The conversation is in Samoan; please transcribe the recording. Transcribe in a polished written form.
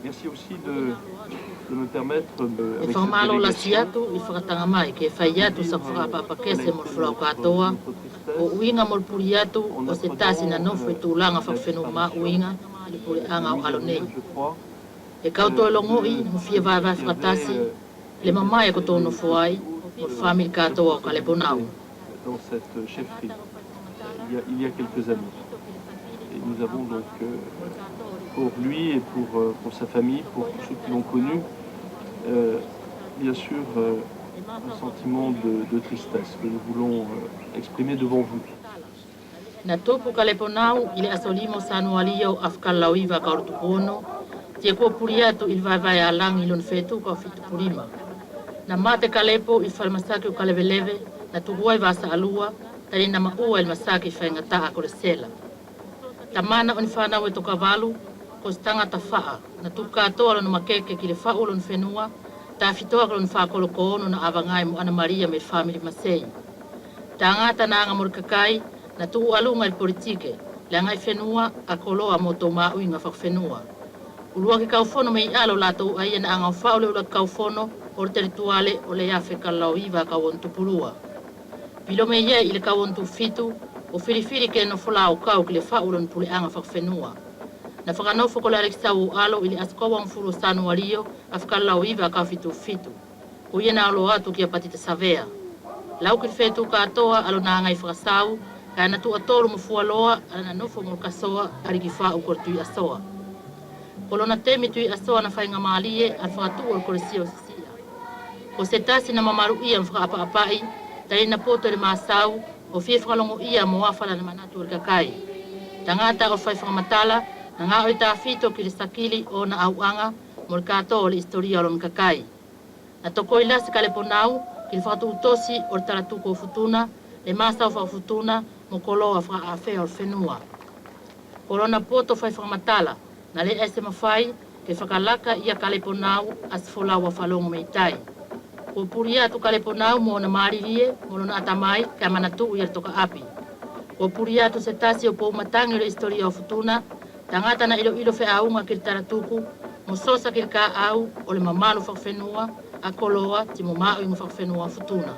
Merci aussi de me permettre, E avec cette whakamalo lasi délégation, atu i whakatanga mai ke whai de atu dire sa quelle a whakapapakese mo été le folau notre, katoa notre o tristesse uinga mo le puri atu en o se tasi na apprenant nofo i tulaga la whakawhenua ma disparition uinga i le de puleaga o Louise alo nei. Herriot, je crois, E kautoa logo'i de ma fia celui vaevae qui avait whakatasi le mamae exercé ko tō les, nofo les ai plus mo hautes le whamiri katoa o Kaleponau. responsabilités dans cette chefferie il y a quelques années. Et nous avons donc pour lui et pour sa famille, pour tous ceux qui l'ont connu, bien sûr un sentiment de tristesse que nous voulons exprimer devant vous. Na tupu Kaleponau i le aso 5 o Sanuaria o 1998 tia kua puri atu i le vaevae alagi i lona fetuka o 75. Na mate Kalepo i le falemasaki o Kaleveleve na tuku ai vasaalua tali na maua i le masaki faigata'a kolesela. Tamana o ni fanau e tokavalu ko se tagata fa'a na tupu katoa lona makeke ki le fa'u o lona fenua tafitoa ka lona fakolokoono na avagai mo Ana Maria me le famili masei. Tagata na aga mo le kakai na tuu aluga i le politike le agai fenua a koloa mo tou māuiga fakafenua. Ulua ke kaufono me i alo latou aia na agaofa'u le ula kaufono o le telituale o le afe kalalaoiva kauonotupulua. Pilo me ia i le kauonotufitu o filifili ke nofo lao kau ki le fa'u lona puleaga fakafenua. Na whakanofo ko le Alexau o alo i le aso 20 o Sanuario 1977. Ko ia na alo atu ki a Patita Savea. Lau ki le whetu katoa alo nā ngai whakasau, ka na tua tolu mo fualoa ala na nofo mo le kasoa ari ki wha u tui asoa. Ko lona temi tui asoa na whainga maalie al whakatu o le kolesia o sisia. Ko se tasi na mamaru ia mwhakaapapai, tari na poto le masau, o fie whakalongo ia mo awhala na manatu o le kakai. Tangata o whai whakamatala, na ngā oi tāwhito ki le sakili o na auanga mo le katoa o le historia o lona kakai. Na tokoi lasi ka le ponau, ki le whakatuutosi o le talatuku o futuna, le masa o whakafutuna, mo koloa whakaawhea o le whenua. Ko lona poto whai whakamatala, na le ese mawhai, ke whakalaka ia Kaleponau a se folau a whalongo me itai. Ko puri atu Kaleponau mo na maririe, mo lona atamai, ka manatu ia le toka api. Ko puri atu se tasi o poumatangi o le historia o futuna, tangata na ilo ilo wheaunga ki le taratuku, mo sosa ki le ka au o le mamalu whakawhenua, a koloa ti mo mao i whakawhenua o futuna.